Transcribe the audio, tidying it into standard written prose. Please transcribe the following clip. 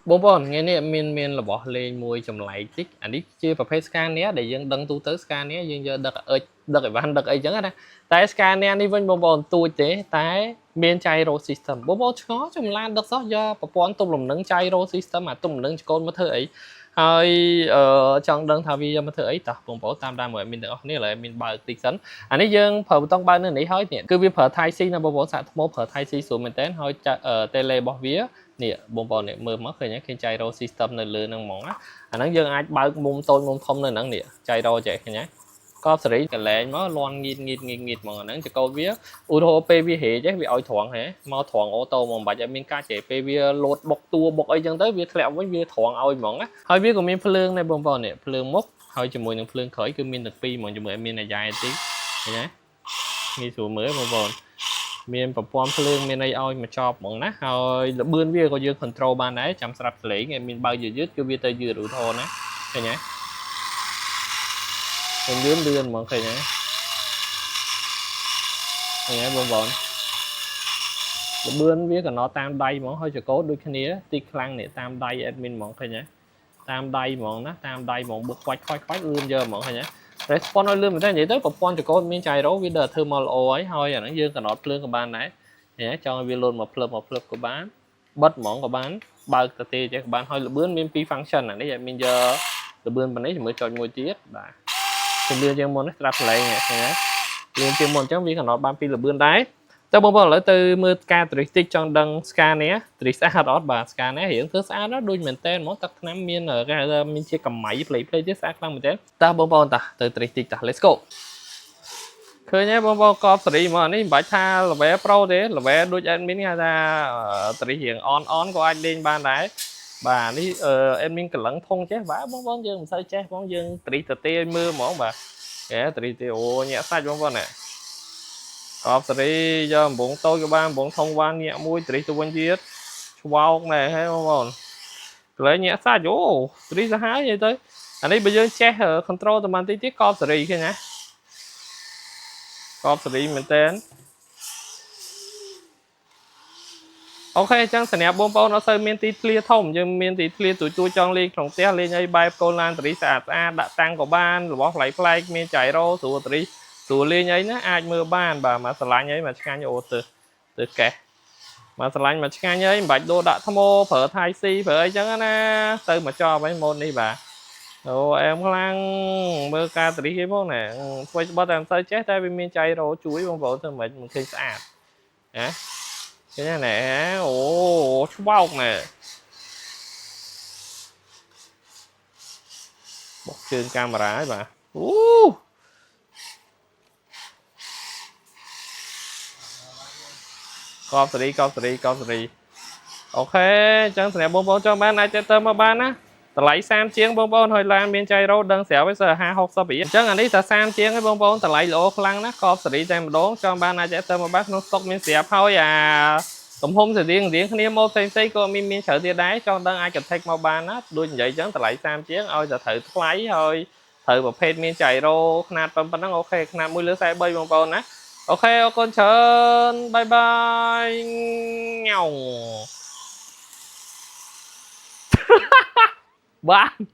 បងប្អូនថ្ងៃនេះមានរបស់លេងមួយចម្លែកតិចអានេះជាប្រភេទ Scania ដែលយើងដឹងទូទៅ Scania យើងយកដឹកអិចដឹកអីវ៉ាន់ដឹកអីចឹងណាតែ Scania នេះវិញបងប្អូនទូចទេតែមាន gyro system បងប្អូនឆ្ងល់ចម្លានដឹកសោះយកប្រព័ន្ធទប់លំនឹង gyro system អាទប់លំនឹងចកូនមកធ្វើអីហើយអឺចង់ដឹងថាវាយកមកធ្វើអីតោះបងប្អូនតាមដានមើលមានទាំងអស់គ្នាឥឡូវមានបើកតិចសិនអានេះយើងប្រើប៊ូតុងបើកនៅនេះហើយនេះគឺវាប្រើ Type C ណាបងប្អូនសាកថ្មប្រើ Type C ស្រួលមែនតើហើយ tele របស់វានេះបងប្អូននេះមើលមកឃើញឃើញ gyro system នៅលើហ្នឹងហ្មងណាអាហ្នឹងយើងអាចបើកមុំតូចមុំធំនៅហ្នឹងនេះ gyro ចេះឃើញទេកប់សេរីកលែងមកលន់ងៀតងៀតងៀតងៀតហ្មងអាហ្នឹងចកោតវាឧទាហរណ៍ពេលវាហេចេះវាឲ្យត្រង់ហេមកត្រង់ auto ហ្មងមិនបាច់ឲ្យមានការចេះពេលវាលោតបុកតួបុកអីចឹងទៅវាធ្លាក់វិញវាត្រង់ឲ្យហ្មងណាហើយវាក៏មានភ្លើងដែរបងប្អូននេះភ្លើងមុខហើយជាមួយនឹងភ្លើងក្រោយគឺមានទាំងពីរហ្មងជាមួយមានអាយ៉ែតិចឃើញទេងាយស្រួលមើលបងប្អូនមានប្រព័ន្ធភ្លើងមានអីឲ្យមកចប់ហ្មងណាហើយល្បឿនវាក៏យើង control បានដែរចាំស្រាប់សលេងមានបើកយឺតយឺតគឺវាទៅយឺតឧទាហរណ៍ណាឃើញទេឃើញលឿនលឿនហ្មងឃើញទេឃើញទេបងប្អូនល្បឿនវាកំណត់តាមដៃហ្មងហើយចកោតដូចគ្នាទីខ្លាំងនេះតាមដៃ admin ហ្មងឃើញទេតាមដៃហ្មងណាតាមដៃហ្មងបើខ្វាច់ខ្វាច់ខ្វាច់លឿនយកហ្មងឃើញទេ response ឲ្យលឿនមែនតើនិយាយទៅប្រព័ន្ធចកោតមាន gyro វាដល់ធ្វើមកល្អហើយហើយអាហ្នឹងយើងកំណត់ភ្លើងក៏បានដែរឃើញទេចង់ឲ្យវាលោតមកភ្លឹបមកភ្លឹបក៏បានបិទហ្មងក៏បានបើកទៅទេចេះក៏បានហើយល្បឿនមានពីរ function អានេះមានយកល្បឿនប៉ុណ្នេះជាមួយចុចមួយទៀតបាទគឺលឿនជាងមុនស្រាប់ផ្លែងឃើញទេលឿនជាងមុនអញ្ចឹងវាកំណត់បានពីរល្បឿនដែរតើបងប្អូនឥឡូវទៅមើលការទ្រិះតិចចង់ដឹង Scania ទ្រិះស្អាតអត់បាទ Scania រៀងធ្វើស្អាតណាស់ដូចមែនតើហ្មងទឹកថ្នាំមានគេហៅថាមានជាកម្ៃផ្លេផ្លេទៀតស្អាតខ្លាំងមែនតើតើបងប្អូនតើទៅទ្រិះតិចតើ let's go ឃើញទេបងប្អូនកប់សេរីមកនេះមិនបាច់ថា level pro ទេ level ដូច admin គេហៅថាទ្រិះរៀង on on ក៏អាចលេងបានដែរបាទនេះ admin កលឹងធុងចេះបាទបងប្អូនយើងមិនសូវចេះបងយើងទ្រិះទៅទេឲ្យមើលហ្មងបាទគេទ្រិះទេអូញាក់សាច់បងប្អូនណាកប់សេរីយកកំបងតូចក៏បានកំបងធំបានញាក់មួយទ្រិះទៅវិញទៀតឆ្វោកណែហេបងប្អូនកន្លែងញាក់សាច់អូទ្រិះសាហាវនិយាយទៅអានេះបើយើងចេះ control តែបានតិចទៀតកប់សេរីឃើញណាកប់សេរីមែនតើOK អញ្ចឹងសម្រាប់បងប្អូនអត់សូវមានទីធ្លាធំយើងមានទីធ្លាទូចៗចង់លេងក្នុងផ្ទះលេងអីបែបកូនឡានសេរីស្អាតស្អាតដាក់តាំងក៏បានរបស់ប្លែកប្លែកមាន gyro ស្រួលសេរីស្រួលលេងអីណាអាចមើលបានបាទមកស្រឡាញ់អីមកឆ្ងាញ់អូទៅទៅកេះមកស្រឡាញ់មកឆ្ងាញ់អីមិនបាច់ដូរដាក់ថ្មប្រើ Type C ប្រើអីចឹងណាទៅមកចប់អីម៉ូតនេះបាទអូអែមខ្លាំងមើលការតរិះគេផងណាធ្វើច្បាស់តែមិនសូវចេះតែវាមាន gyro ជួយបងប្អូនធ្វើមិនមិនឃើញស្អាតណាឃើញណែអូឆ្វោកណែបោកជើងកាមេរ៉ាហើយបាទអូកប់សេរីកប់សេរីកប់សេរីOK អញ្ចឹងសម្រាប់បងប្អូនចង់បានអាចទៅមកបានណាតម្លៃ30ជាងបងប្អូនហើយឡានមាន gyro ដឹងស្រាប់ហើយសើ50 60រៀលអញ្ចឹងអានេះតែ30ជាងឯងបងប្អូនតម្លៃល្អខ្លាំងណាស់កប់សេរីតែម្ដងចង់បានអាចទៅមកបានក្នុងស្តុកមានស្រាប់ហើយអាទំហំស្តៀងរៀងគ្នាមកផ្សេងផ្សេងក៏មានមានច្រើនទៀតដែរចង់ដឹងអាច contact មកបានណាដូចនិយាយអញ្ចឹងតម្លៃ30ជាងឲ្យតែត្រូវថ្លៃហើយត្រូវប្រភេទមាន gyro ខ្នាតប៉ុណ្ណឹង OK ខ្នាត1លើ43បងប្អូនណាOK អរគុណច្រើន bye bye ញ៉ាំបាទ។